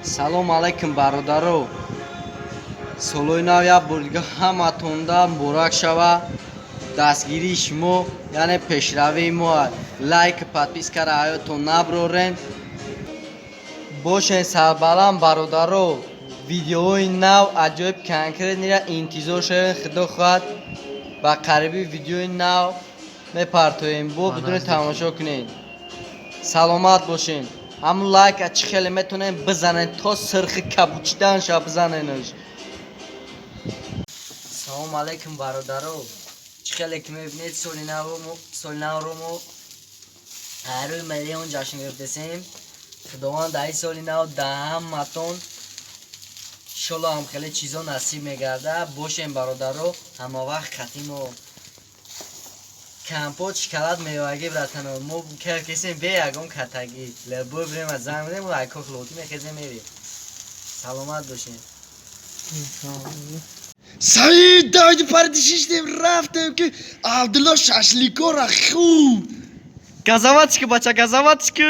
Салом алайкум, бародаро! Солои нав як бор дига ҳаматонда муборак шава. Дастгирии шумо яъне пешравии мо. Лайк, подпискара ҳаётон наброрен. Бошен сарбаланд, бародаро. Видеоҳои нав, аҷоиб, конкретныйра интизор шавед. Худо хоҳад, ба қариби видеои нав мепартоем, бо бидуни тамошо кунед. Саломат бошен. Ҳамун лайка чӣ хеле метонем бизанед, то сирхи кабучидан ша бизаненаш. Салом алайкум, бародаро! Чӣ хеле ки мебинед, соли навро мо ҳарӯи миллион ҷашн гирифтесем. Худованд дар ин соли нав да ҳаматон иншолло ҳам хеле чизо насиб мегардад. Бошем, бародаро, ҳамавақт хатимо компот, шоколад, мевагӣ. Братано, мо кесем бе ягон катагӣ. Любой время занг медем, айко хлоти мехезем, мерем. Саломат бошем. Саид, давиди, париди, шиштем, рафтем, ки Абдулло шашликора хӯрд. Газаватчики, бача, газаватчики.